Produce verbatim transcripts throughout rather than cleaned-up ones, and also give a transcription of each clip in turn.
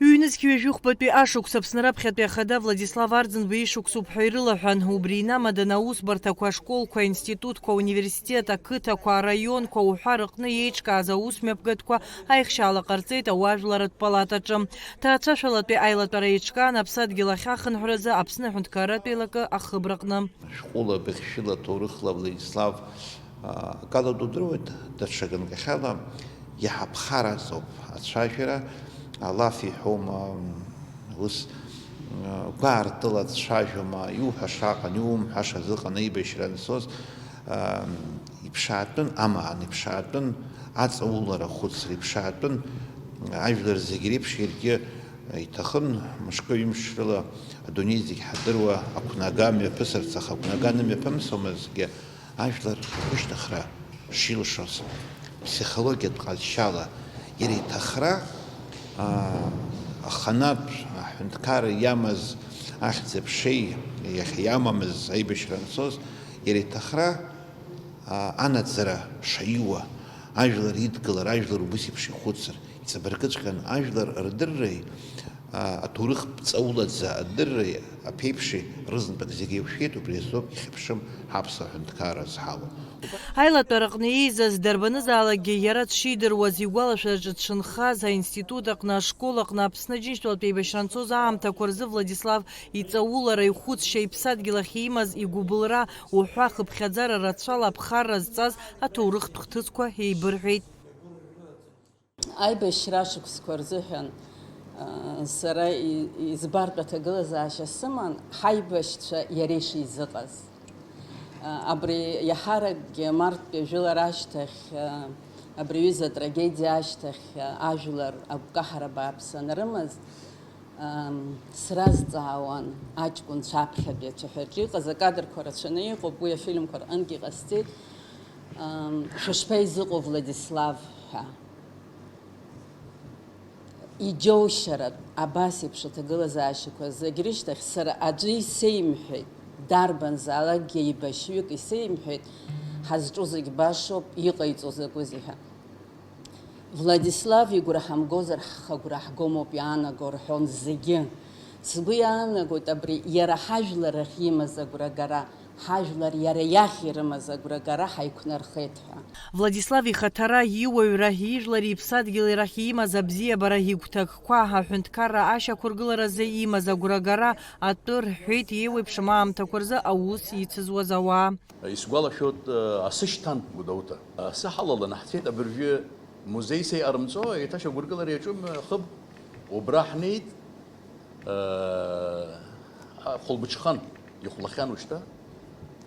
Ҩнызқь ҩажәихәбатәи ашықәс Аԥсны раԥхьатәи ахада Владислав Арӡынба ишықәсуп ҳәа ирылаҳәан, убри инамаданы аусбарҭақәа, ашколқәа, аинститутқәа, ауниверситет, ақыҭақәа, араионқәа уҳәа рыҟны иеиҿкааз аусмҩаԥгатәқәа аихшьаала ҟарҵеит ауаажәларратә палатаҿы. Ҭаацәашәалатәи аилатәара еиҿкаан аԥсадгьыл ахь ахынҳәразы Аԥсны аҳәынҭқарратә еилакы ахыбраҟны. Шәҟәыла, быхьшәыла, ҭоурыхла Владислав, а, акала дудыруеит, даҽа ганкахьала иаҳа ԥхаразоуп ацәажәара, алаф иҳәома, ус, а, гәаартыла дцәажәома, иуҳәаша ыҟан, иумҳәашаз ыҟан аибашьра анцоз, а, иԥшаатәын, амаан иԥшаатәын, аҵаулара хәыцра иԥшаатәын, ажәлар зегь реиԥш иаргьы иҭахын, мышкы-ҩымш рыла адунеи зегь ҳадыруа ақәнага мҩаԥысырц, аха ақәнага нымҩаԥымсуамызгьы, ажәлар рышьҭыхра шилшоз, ԥсихологиатә ҟазшьала иара иҭахра, аа, аханатә аҳәынҭқарра иамаз ахьӡ-аԥшеи иахьа иамамыз аибашьра анцоз, иара иҭахра, аа, анаӡара шаиуа, ажәлар идгылар, ажәлар убыс еиԥш ихәыцыр, иҵабыргыҵәҟьан ажәлар рдырреи, аа, аҭоурых ҵаулаӡа адырреи аԥеиԥши рызнапык зегьы еиқәшәеит, убри азоуп ихьыԥшым ҳаԥсуа ҳәынҭқарра зҳауа. Аилатәараҟны еизаз дарбанызаалакгьы иара дшидыруаз, игәалашәараҿы дшынхаз, аинститут аҟны, ашкол аҟны, Аԥсны Џьынџьтәылатә еибашьра анцоз аамҭақәа рзы Владислав иҵаулара, ихәыцшьа, иԥсадгьыл ахь имаз игәыбылра уҳәа хыԥхьаӡара рацәала аԥхарра зҵаз аҭоурыхтә хҭысқәа еибырҳәеит. Аибашьра ашықәсқәа рзыҳәан, а, сара и-, избартә аҭагылазаашьа сыман, ҳаибашьцәа иара ишизыҟаз. А, абри иаҳаракгьы марттәи ажәылара ашьҭахь, а, абри аҩыза атрагедиа ашьҭахь, а, ажәлар агәкаҳара бааԥс анрымаз, ам, сразҵаауан аҷкәынцәа аԥхьатәи ацәаҳәаҿы иҟаз, акадрқәа рацәаны иҟоуп, уи афильмқәа рҟынгьы иҟасҵеит. Ам, шәышԥаизыҟоу, Владислав ҳәа. Иџьоушьаратә абас еиԥш аҭагылазаашьақәа зегь рышьҭахь сара аӡәы исеимҳәеит, дарбанзаалакгьы еибашьҩык исеимҳәеит, ҳазҿу зегь башоуп, иҟаиҵо закәызеи ҳәа. Владислав игәра ҳамгозар, ҳхы агәра ҳгомоуп иаанаго рҳәон зегьы. Сгәы иаанагоит абри иара ҳажәлар рахь имаз агәрагара, ҳажәлар иара иахь ирымаз агәрагара ҳаиқәнархеит ҳәа. Владислав ихаҭара, иуаҩра, ижәлари иԥсадгьыли рахь имаз абзиабара, игәҭакқәа, аҳәынҭқарра ашьақәыргыларазы имаз агәрагара атәы рҳәеит, еиуеиԥшым аамҭақәа рзы аус ицызуаз ауаа. Исгәалашәоит, асы шьҭан Гәдоуҭа. Асы ҳалаланы ҳцеит абыржәы музеи сеиҟарымҵо, еиҭа шьақәыргылара иаҿуп, хыб убра ҳнеит, хәылбыҽхан ихәлахьан ушьҭа.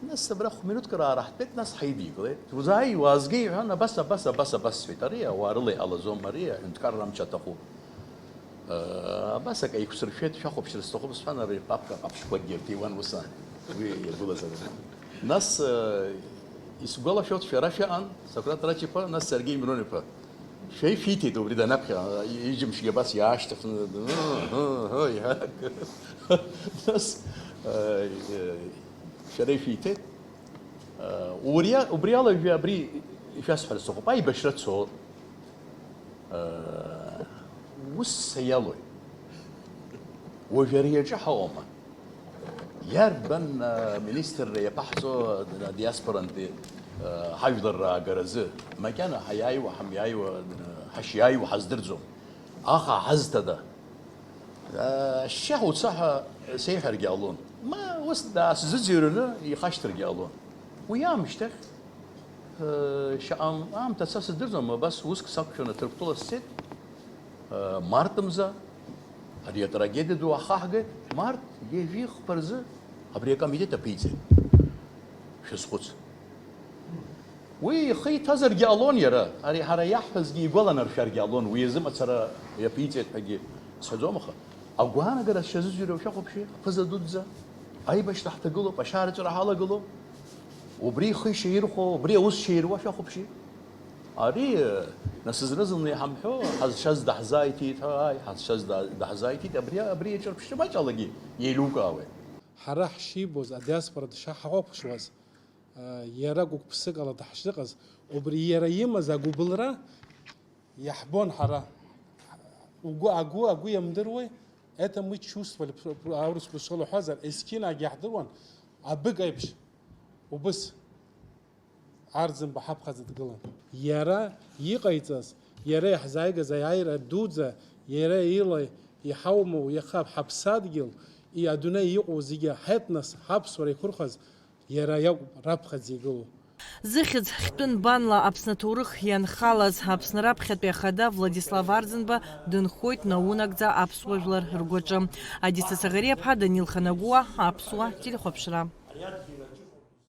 Нас абра хә-минуҭк раара ҳтәеит, нас ҳаидикылеит. Узааи, уаазгеи иҳәан, абас, абас, абас, абас сҳәеит. Ари ауаа рыла иҟалаӡом, ари аҳәынҭқарра амч аҭахуп. Абас акы еиқәсыршәеит, шәахәаԥшыр сҭахуп сҳәан, ари папка ҟаԥшьқәакгьы ирҭиуан ус, уи иагәылазар. Нас, исгәалашәоит, шәара шәаҟан, Сократ Рач-иԥа, нас Сергеи Мирон-иԥа. Шәеишәиҭеит убри данаԥхьа, иџьымшьгьы абас иаашьҭыхны, ыы, ыы, ыы, иҳәан. Нас, шәара ишәиҭеит. Убри, убри ала жәа-, абри ишәасҳәар сҭахуп, аибашьра цо. Ус саиалоит. Уажә ари аҿы ҳауама? Иарбан, а, министрра иаԥаҳҵо адиаспорантәи, а, ҳажәлар раагаразы? Макьана ҳаиааиуа, ҳамиааиуа, а, ҳашиааиуа ҳаздырӡом. Аха ҳазҭада? Ашьшьаҳәа уца ҳәа сеиҳәаргьы ҟалон. Ма ус даасзыӡырҩраны ихашьҭыргьы ҟалон. Уи аамышьҭахь, э, шаҟа аамҭа цас сыздырӡом, абас уск сақәшәаны Ҭырқәтәыла сцеит, э, март мза, ари атрагедиа ду ахаҳгеит, март ҩажәи хԥа рзы абри акомитет аԥиҵеит. Шәазхәыц. Уи ихы иҭазаргьы ҟалон иара, ари ҳара иаҳҳәазгьы игәаланаршәаргьы ҟалон, уи азы мацара иаԥиҵеит ҳәагьы сҳәаӡом, аха агәаанагара шәазыӡырҩуа шәахәаԥши, ҳԥыза дуӡӡа, аибашьра ҳҭагылоуп, ашьаарҵәыра ҳалагылоуп, убри ихы ишаирхәо, убри аус шаируа шәахәаԥши. Ари, нас зны-зынла иҳамҳәо, ҳазшаз даҳзааиҭит ҳәа, ааи, ҳазшаз да-, даҳзааиҭит, абри, абри иаҿырԥшьа маҷ алагьы иеилукаауеит. Ҳара ҳшибоз, адиаспора дшаҳахәаԥшуаз, Иара гәык-ԥсыкала даҳшыҟаз, убри иара имаз агәыбылра иаҳбон ҳара. Угәы, агәы, агәы иамдыруеи? Это мы чувствовали, аурыс бызшәала уҳәозар, есқьынагь иаҳдыруан, абык аиԥш, убыс Арӡынба ҳаԥхьаӡа дгылан. Иара иҟаиҵаз, иара иаҳзааигаз аиааира дуӡӡа, иара ила иҳаумоу иаха ҳаԥсадгьыл, и-, адунеи иҟоу зегьы ҳетнос, ҳаԥсуара иқәырхаз иара иакәын раԥхьаӡа игылоу. Зыхьӡ хьтәы нбанла Аԥсны аҭоурых ианхалаз Аԥсны раԥхьатәи ахада Владислав Арӡынба дынхоит наунагӡа аԥсуа жәлар ргәаҿы. Адиса Саӷариаԥҳа, Данил Ханагәуа, Аԥсуа телехәаԥшра.